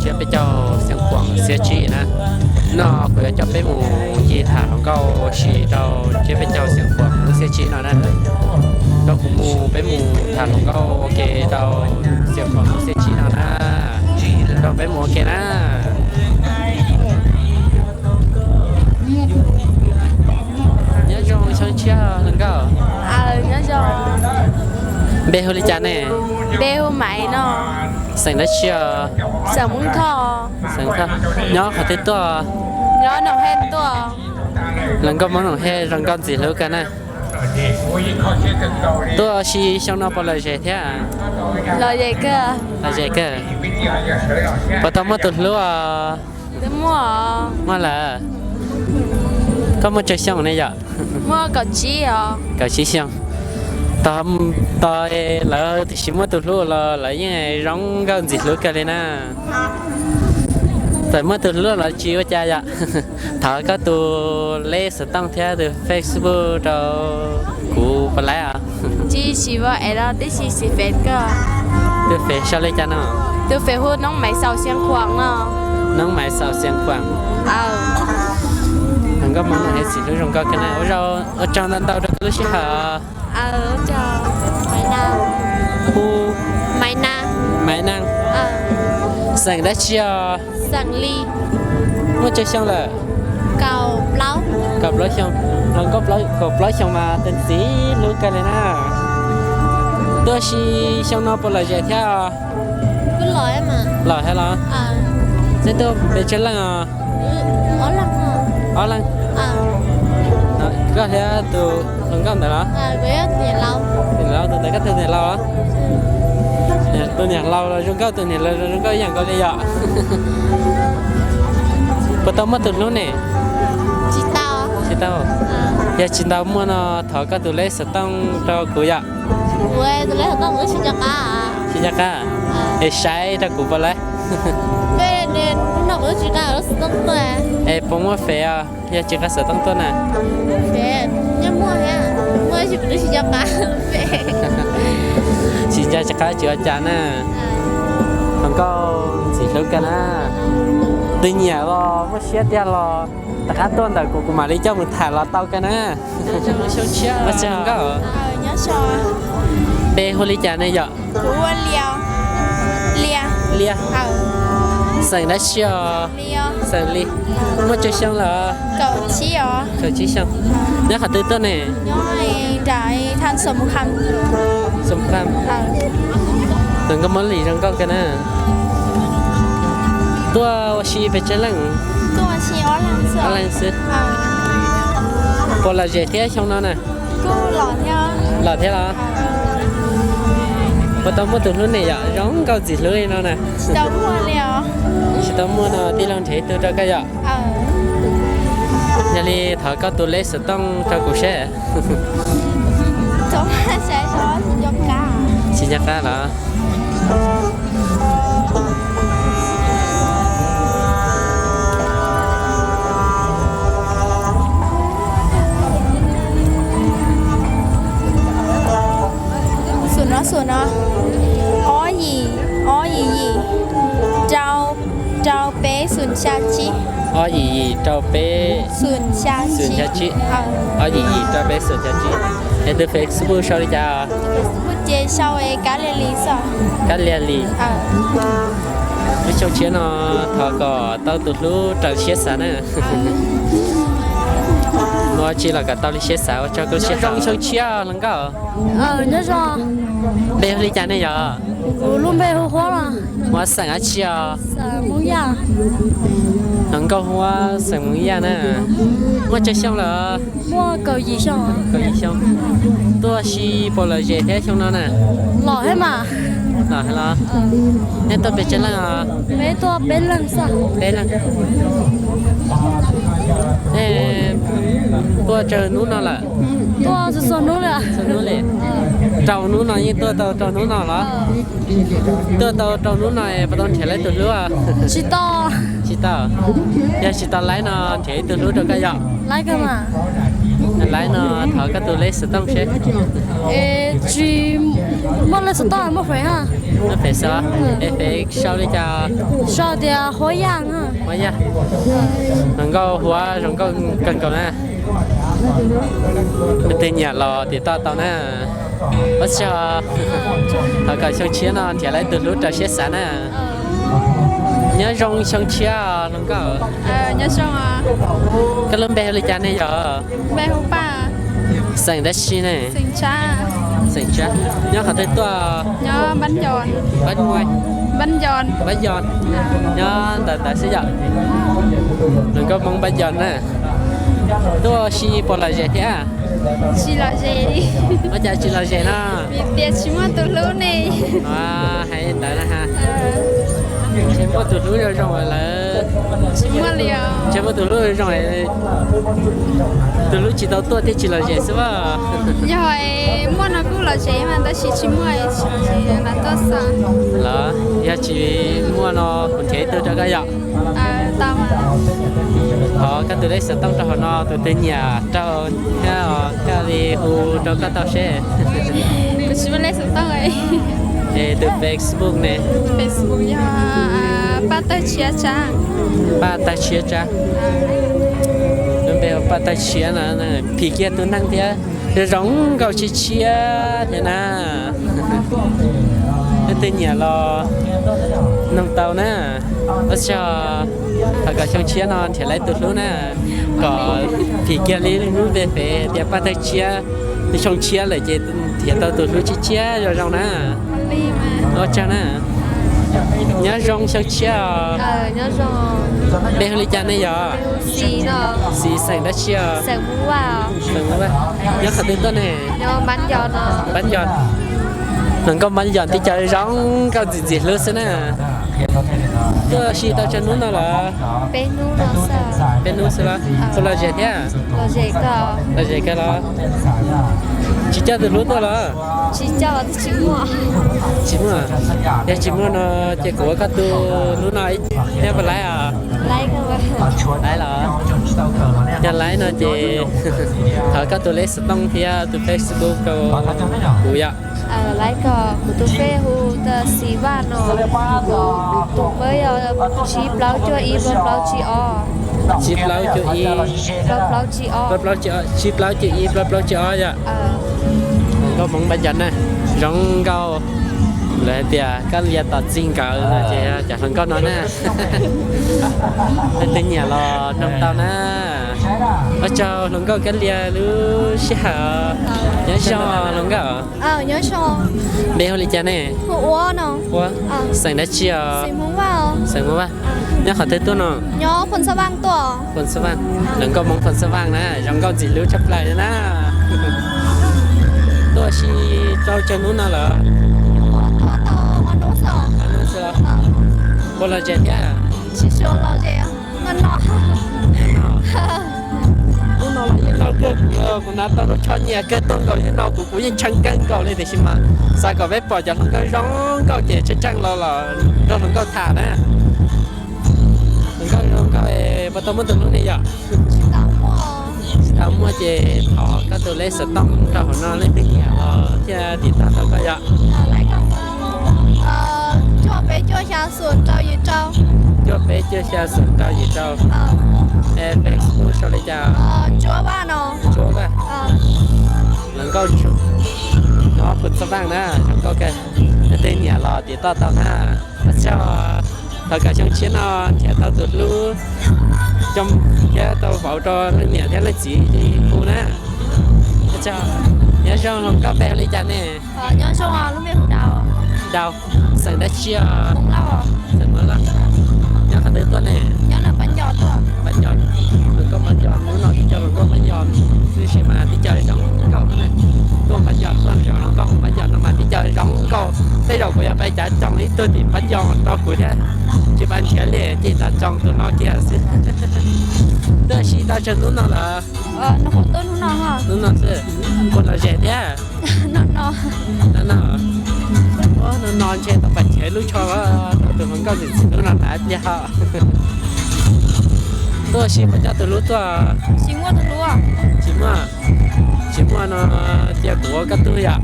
tsiab peb caug Xeev Khuam xiab tsib na. No kuv yuav coj peb mus ncig tham hluas nkauj ua si rau tsiab peb caug Xeev Khuam lub xiab tsib no na. Rau kuv mus, peb mus tham hluas nkauj ua ke rau Xeev Khuam lub xiab tsib no na. Rau peb mus ua ke na. Nyob zoo xyoo tshiab hluas nkauj. Npe hu li cas ne? Npe hu Maiv no. Xeem dab tsi os? Xeem Hmoob Thoj. Xeem Thoj. Nyob qhov twg tuaj? Nyob Noom Hej tuaj. Hluas nkauj Hmoob Noom Hej zoo nkauj ntxim hlub kawg na. Tuaj si xyoo no puas lom zem thiab? Lom zem kawg. Lom zem kawg. Puas tau muaj tus hlub os? Muaj lawm. Koj muaj tsawg xyoo ne yom? Kaum tsib xyoo. Tos, tos lawv tiam sis muaj tus hlub los lawv yeej zoo nkauj ntxim hlub kawg li na. Txawm muaj tus hlub los tsis ua cas yom. Thov koj tus lej xov tooj thiab tus Facebook rau kuv puas laib os? Tus fev sau li cas no? Tus fev hu Noob Maiv Xaus Xeev Khuam no. Noob Maiv Xaus Xeev Khuam. Hluas nkauj Hmoob Noom Hej ntxim hlub zoo nkauj kawg na. Ua tsaug ntau ntau rau koj lub sij hawm. Hu Maiv Neej. Xeem dab tsi os? Muaj tsawg xyoo lawm? Kaum plaub xyoo. Hluas nkauj kaum plaub xyoo mas tus ntxim hlub kawg li na. Tuaj si xyoo no puas lom zem thiab? Lom thiab los? Neb tuaj pes tsawg leej os? Ob leeg. Koj thiab tus hluas nkauj ntawd los? Tus ntawd koj tus niam laus los? Tus niam laus los zoo nkauj, tus niam laus zoo nkauj ib yam nkaus li yom. Puas tau muaj tus hlub ne? Tsis tau. Yog tsis tau muaj no thov koj tus lej xov tooj rau kuv yom. Tsis nco qab, es saib rau kuv puas laib? Es puas muaj fev os, yog tsis nqa xov tooj tuaj na? Tsis nco qab tsis ua cas na. Hluas nkauj ntxim hlub kawg na. Tus nyiam los muaj siab tiag los rov qab tuaj ntawm kuv, kuv mam li coj mus tham los tau kawg na. Ua tsaug nkauj. Npe hu li cas ne yom? Liaj. Xeem dab tsi os? Xeem Lis. Muaj tsawg xyoo lawm? Kaum tsib xyoo. Nyob qhov twg tuaj ne? Tus nkauj Hmoob Lis zoo nkauj kawg na. Tuaj ua si pes tsawg leej? Ob leeg xwb. Puas lom zem thiab xyoo no na? Lom thiab los? Puas tau muaj tus hlub ne yom, zoo nkauj ntxim hlub li no na? Tsis tau muaj no tij laug nrhiav ib tug rau koj yom. Yog li thov koj tus lej xov tooj rau kuv seb. Tsis nco qab los? Xum no, xum no, ob yim, ob yim yim, rau, rau peb xum xya tsib. Ob yim yim rau peb xum xya tsib. Ob yim yim rau peb xum xya tsib. Es tus Facebook sau li cas? Ces sau Kab Liag Lis xwb. Kab Liag Lis. Lub xyoo tshiab no thov kom tau tus hlub raws siab xav na. Mus ua tsi los kom tau li siab xav, ua tsaug koj lub siab. Nyob zoo xyoo tshiab hluas nkauj. Npe hu li cas ne yom? Kuv lub npe hu Huab los. Huab xeem dab tsi os? Hluas nkauj Huab xeem Hmoob Yaj na. Muaj tsawg xyoo lawm? Muaj kaum yim xyoo. Kaum yim xyoo. Tuaj si puas lom zem thiab xyoo no na? Lom thiab mas. Lom thiab los? Nej tuaj pes tsawg leej os? Peb tuaj peb leeg xwb. Peb leeg. Nej tuaj tsawg hnub no lawm? Tuaj txhua txhua hnub li. Txhua hnub li. Rau hnub no yeej tuaj tau rau hnub no los? Tuaj tau rau hnub no es puas tau nrhiav laib tus hlub? Tsis tau. Tsis tau. Yog tsis tau laib no nrhiav ib tug hlub rau koj yom? Laib kawg mas. Laiv no thov koj tus lej xov tooj seb. Tsis muaj lej xov tooj, muaj Face ha. Muaj Face xwb. Es Face sau li cas? Sau tias Huab Yaj. Huab Yaj. Hluas nkauj Huab zoo nkauj kawg nkaus na. Leej twg nyiam los tim toj tau na. Ua tsaug. Thov kom xyoo tshiab no nrhiav tau tus hlub raws siab xav na. Nyob zoo xyoo tshiab hluas nkauj. Koj lub npe hu li cas ne yog? Xeem dab tsi ne? Xeem Tsab. Nyob qhov twg tuaj? Npab Yos. Nyob ntawm ntawd xwb yom. Hluas nkauj Hmoob Npab Yos na. Tuaj ua si puas lom zem thiab? Tsis lom zem li. Ua cas tsis lom zem no? Vim tias tsis muaj tus hlub ne. Hais li ntawd na ha. Tsis muaj tus hlub zoo zoo lawm. Tsis muaj li os. Tsis muaj tus hlub zoo, tus hlub tsis tau tuaj thiaj tsis lom zem xwb as. Yog muaj no kuj lom zem mas tab sis tsis muaj, tsis lom zem, lam tuaj xav. Los yog tsis muaj no kuv nrhiav ib tug rau koj yom. Thov koj tus lej xov tooj rau hauv no, tus twg nyiam rau thiab os, thiaj li hu rau koj tau seb. Kuv tsis muaj lej xov tooj. Es tus Facebook ne? Facebook yog Paj Tawg Tshiab Tsab. Paj Tawg Tshiab Tsab. Lub npe hu Paj Tawg Tshiab no, phim kiag tus neeg thiab, zoo nkauj tshiab tshiab thiab na. Leej twg nyiam los noog tau na. Ua tsaug, thov kom xyoo tshiab no nrhiav tau tus hlub na, kom phim kiag li lub npe Face tias Paj Tawg Tshiab, xyoo tshiab lawm ces nrhiav tau tus hlub tshiab tshiab zoo zoo na. Ua tsaug na. Nyob zoo xyoo tshiab os. Npe hu li cas ne yog? Xis, xeem dab tsi os? Xeem Hmoob Vaj. Nyob qhov twg tuaj ne? Npab Yos. Hluas nkauj Npab Yos tib co zoo nkauj ntxim ntxim hlub xwb na. Tuaj ua si tau tsawg hnub no lawm? Peb hnub xwb los? Puas lom zem thiab? Lom zem kawg los? Tsis coj tus hlub tuaj los? Tsis muaj. Yog tsis muaj no ces kuv ua koj tus hlub no thiab puas laib os? Laib los? Yog laib no ces thov koj tus lej xov tooj thiab tus Facebook rau kuv yom. Laib ko, kuv tus Face hu tas Xis Vaj no, kuv tus pab yog tsib plaub cuaj ib plaub plaub tsib ob. Tsib plaub cuaj ib, plaub plaub tsib ob. Tsib plaub cuaj ib plaub plaub tsib ob yom. Nkauj Hmoob Npab Yos na, zoo nkauj. Lawv hais tias Kab Lias tom txig nkawd no ces cov hluas nkauj no na. Leej twg nyiam los noog tau na. Ua tsaug hluas nkauj Kab Lias lub sij hawm. Nyob zoo hluas nkauj. Npe hu li cas ne? Ua, xeem dab tsi os? Xeem Hmoob Vaj. Nyob qhov twg tuaj no? Phoos Xab Vaj. Hluas nkauj Hmoob Phoos Xab Vaj na, zoo nkauj ntxim hlub tshaj plaws li na. Tuaj ua si tau tsawg hnub no lawm? Puas lom zem thiab? Hnub no los yeej no kawg kuv, kuv hnav tau lub tsho nyiam kawg tuaj nkaus yeej no kuv, kuv yeej tshee kawg nkaus li tiam sis mas xav kom peb pom cov hluas nkauj zoo nkauj ces tseem tseem los los nrog hluas nkauj tham na. Hluas nkauj zoo nkauj, puas tau muaj tus hlub ne yom? Tsis tau muaj ces thov koj tus lej xov tooj rau hauv no, leej twg nyiam los thiaj tiv tauj tau koj yom. Cuaj peb cuaj xya xoom rau yim rau. Cuaj peb cuaj xya xoom rau yim rau. Es Facebook sau li cas? Tsuab Vaj no. Tsuab Vaj. Hluas nkauj Phoos Xab Vaj na, zoo nkauj kawg. Leej twg nyiam los tiv tauj tau na. Ua tsaug, thov kom xyoo tshiab no nrhiav tau tus hlub coj thiab tau vauv rau leej niam thiab leej txiv hu na. Ua tsaug, nyob zoo hluas nkauj, npe hu li cas ne? Nyob zoo, lub npe hu Dau. Dau, xeem dab tsi os? Xeem Hmoob Lauj. Nyob qhov twg tuaj ne? Nyob Npab Yos tuaj. Npab Yos, hluas nkauj Npab Yos, hnub no tib co hluas nkauj Npab Yos xwb sis mas tib co zoo nkauj ne. Tuaj Npab Yos tuaj nrhiav hluas nkauj Npab Yos no mas tib co zoo nkauj. Tej zaum kuv yuav pab cav tsoo ib tug tim Npab Yos rau kuv thiab. Tsis pab nrhiav li ces tas tsoo tus no kiag xwb. Tuaj ua si tau tsawg hnub no lawm? Hnub no xwb. Puas lom zem thiab? No no. No no ntshe tau pab nrhiav lub tsho rau tus hluas nkauj ntxim ntxim hlub no tas pliag ho. Tuaj sib puas coj tus hlub tuaj? Tsis muaj, tsis muaj no, cia kuv ua koj tug yom.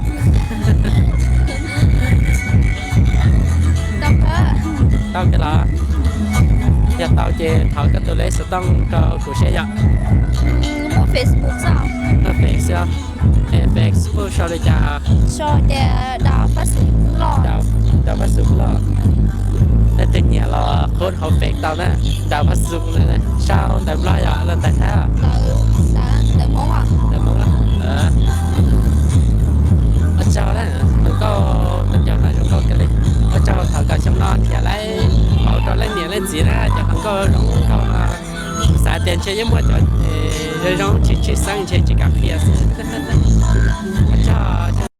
Tau kawg los? Yog tau ces thov koj tus lej xov tooj rau kuv seb yom. Muaj Facebook xwb. Muaj Face xwb. Facebook sau li cas? Sau tias Dav Paj Xub Loj. Dav Paj Xub Loj. Leej twg nyiam los qhub hauv Face tau na. Dav Paj Xub, sau ntawv Nplog yom los ntawv Thaib? Ntawv Hmoob. Ua tsaug na, nkauj, tus nco no zoo nkauj kawg li. Ua tsaug, thov kom xyoo no nrhiav lawv, pauv rau leej niam leej txiv na, cov hluas nkauj zoo nkauj no. Xav tias ntshe yeej muaj cov zoo zoo tsis tshwj xeeb ntshe tsis kam qhia xwb. Ua tsaug.